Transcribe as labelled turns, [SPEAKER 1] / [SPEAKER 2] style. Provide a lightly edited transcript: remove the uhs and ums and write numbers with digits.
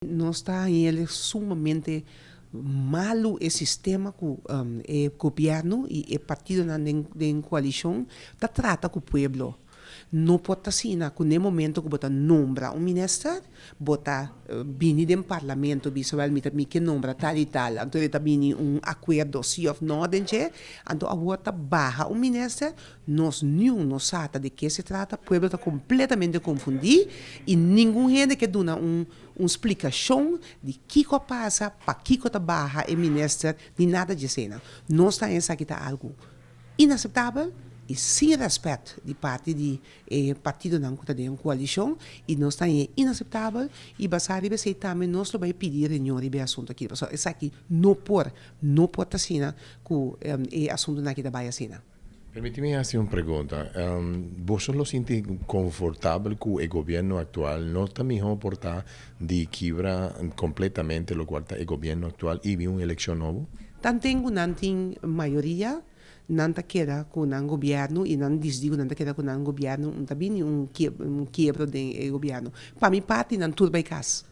[SPEAKER 1] Nos ta hañ'el sumamente malu e sistema ku e gobièrnu i e partidonan den koalishon ta trata ku pueblo. No por ta asina ku n'e momento ku bo ta nombra un minister, bo ta bini den parlamento bisa wèl mi ta mi ke nombra tal i tal, anto e ta bini un akuerdo si òf nò den dje, anto awor ta baha un minister, nos niun no sa ta di ke se trata, pueblo ta kompletamente konfundí i ningun hende ke duna un un splikashon di kiko a pasa, pakiko ta baha e minister, ni nada dje eseinan. Nos ta esaki ta algu inaseptabel i sin rèspèt di parti di e partidonan ku ta den koalishon i nos ta hañ'e inaseptabel i basá riba esei tambe nos lo bai pidi reunion riba e asuntu aki pasobra esaki no por, no por ta asina ku e asuntunan aki ta bai asina.
[SPEAKER 2] Permití mi hasi un pregunta. Boso lo sinti konfortabel ku e gobièrnu aktual no ta mihó por ta di kibra kompletamente lokual ta e gobièrnu aktual i bin un elekshon nobo?
[SPEAKER 1] Tanten ku nan tin mayoria, nan ta keda ku nan gobièrnu i nan disidí ku nan ta keda ku nan gobièrnu, no ta bini un kiebro den e gobièrnu. Pa mi parti nan tur bai kas.